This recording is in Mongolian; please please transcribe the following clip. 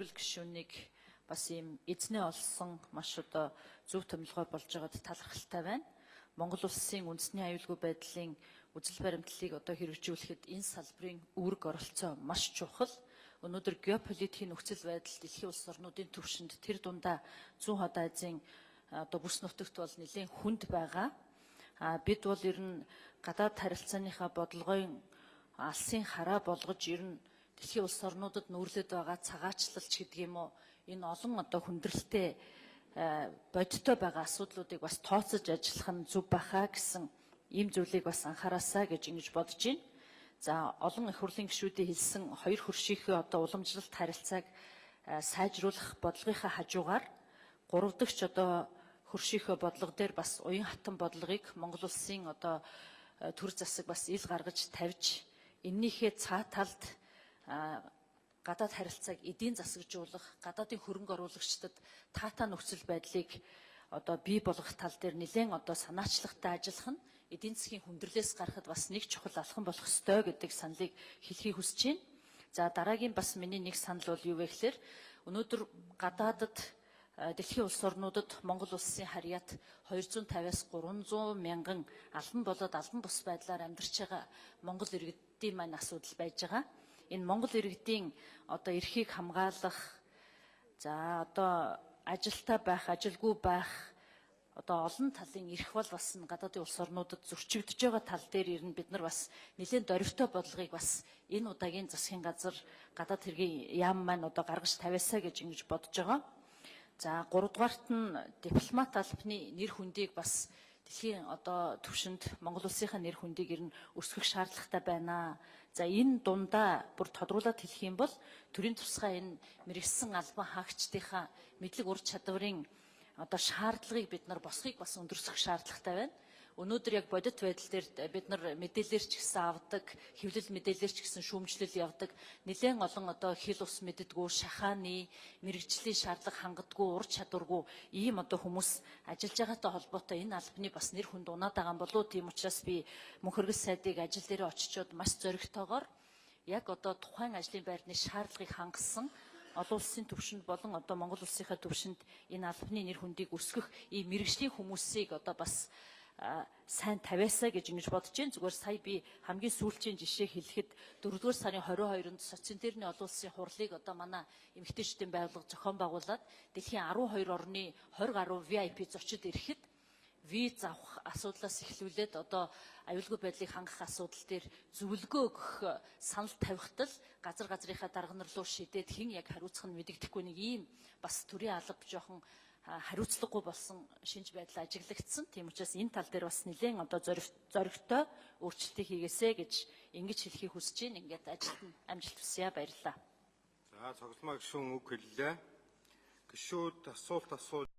хөрөл гишүүнийг бас ийм эзнээ олсон маш одоо зөв томилгоо болж байгаад талархалтай байна. Монгол улсын үндэсний аюулгүй байдлын үзэл баримтлалыг одоо хэрэгжүүлэхэд энэ салбарын үүрэг оролцоо маш чухал. Өнөөдөр геополитикийн нөхцөл байдал дэлхийн улс орнуудын түвшинд тэр дундаа зүүн хот Азийн одоо бүс нутагт бол нэлээн хүнд байгаа. А бид бол ер нь гадаад харилцааныхаа бодлогын алсын хараа болгож ер нь дэлхийн улс орнуудад нүүрлээд байгаа цагаачлалч гэдэг юм уу, энэ олон одоо хүндрэлтэй бодиттой байгаа асуудлуудыг бас тооцож ажиллах нь зөв байхаа гэсэн ийм зүйлийг бас анхаараасаа гэж ингэж бодож байна. За, олон их хурлын гишүүдийн хэлсэн хоёр хөршийнхөө одоо уламжлалт харилцааг сайжруулах бодлогынхаа хажуугаар гурав дахь одоо хөршийнхөө бодлого дээр бас уян хатан бодлогыг Монгол улсын одоо төр засаг бас ил гаргаж тавьж, эннийхээ цаа талд гадаад харилцааг эдийн засагжуулах, гадаадын хөрөнгө оруулагчдад таатай нөхцөл байдлыг одоо бий болгох тал дээр нэлээд одоо санаачлагтай ажиллах нь эдийн засгийн хүндрэлээс гарахад бас нэг чухал алхам болох ёстой гэдэг саналыг хэлэхийг хүсэж байна. За, дараагийн бас миний нэг санал бол юу вэ гэхээр өнөөдөр гадаадад, дэлхийн улс орнуудад Монгол улсын харьяат 250-аас 300 мянган албан болоод албан бус байдлаар амьдарч байгаа монгол иргэдийн маань асуудал байж байгаа. Энэ монгол иргэдийн одоо эрхийг хамгаалах, за одоо ажилтай байх, ажилгүй байх, одоо олон талын эрх бол бас гадаадын улс орнуудад зөрчигдөж байгаа тал дээр ер нь бид нар бас нэлээн дорвитой бодлогыг бас энэ удаагийн засгийн газар, гадаад хэргийн яам маань одоо гаргаж тавиасаа гэж ингэж бодож байгаа. За, гуравдугаарт нь дипломат албаны нэр хүндийг бас дэлхийн одоо төвшөнд Монгол улсынхаа нэр хүндийг ер нь өсгөх шаардлагатай байна. За, энэ дундаа бүр тодруулаад хэлэх юм бол төрийн тусгай энэ мэргэшсэн албан хаагчдынхаа мэдлэг ур чадварын одоо шаардлагыг бид нар босхийг бас өндөрсөх шаардлагатай байна. Өнөөдөр яг бодит байдал дээр бид нар мэдээлэлээр ч гэсэн авдаг, хэвлэл мэдээлэлээр ч гэсэн шүүмжлэл явдаг. Нэлээн олон одоо хэл ус мэддэггүй, шахааны мэргэжлийн шаардлага хангадаггүй, ур чадваргүй ийм одоо хүмүүс ажиллаж байгаатай холбоотой энэ албаны бас нэр хүнд унаад байгаа юм болов уу? Тийм учраас би мөнх хөргөл сайдыг ажил дээрээ очичоод маш зоригтойгоор яг одоо тухайн ажлын байрны шаардлагыг хангасан олон улсын түвшинд болон одоо Монгол улсынхаа түвшинд энэ албаны нэр хүндийг өсгөх ийм мэргэжлийн хүмүүсийг одоо бас сайн тавиасаа гэж ингэж бодож байна. Зүгээр сая би хамгийн сүүлчийн жишээ хэлэхэд 4-р сарын 22-нд социнтерний олон улсын хурлыг одоо манай эмэгтэйчүүдийн байгууллага зохион байгуулад дэлхийн 12 орны 20 гаруй VIP зочид ирэхэд виз авах асуудлаас эхлүүлээд одоо аюулгүй байдлыг хангах асуудал дээр зөвлөгөө өгөх санал тавихтал газар газрынхаа дарга нар руу шидээд хэн яг хариуцах нь мэдэгдэхгүй нэг ийм бас төрийн алба жоохон хариуцлагагүй болсон шинж байдал ажиглагдсан. Тийм учраас энэ тал дээр бас нэлээн одоо зоригтой өөрчлөлтийг хийгээсэй гэж ингэж хэлэхийг хүсэж байна. Ингээд ажилд нь амжилт хүсье. Баярлалаа. За, Цогцолмаа гишүүн үг хэллээ. Гишүүд асуулт асууж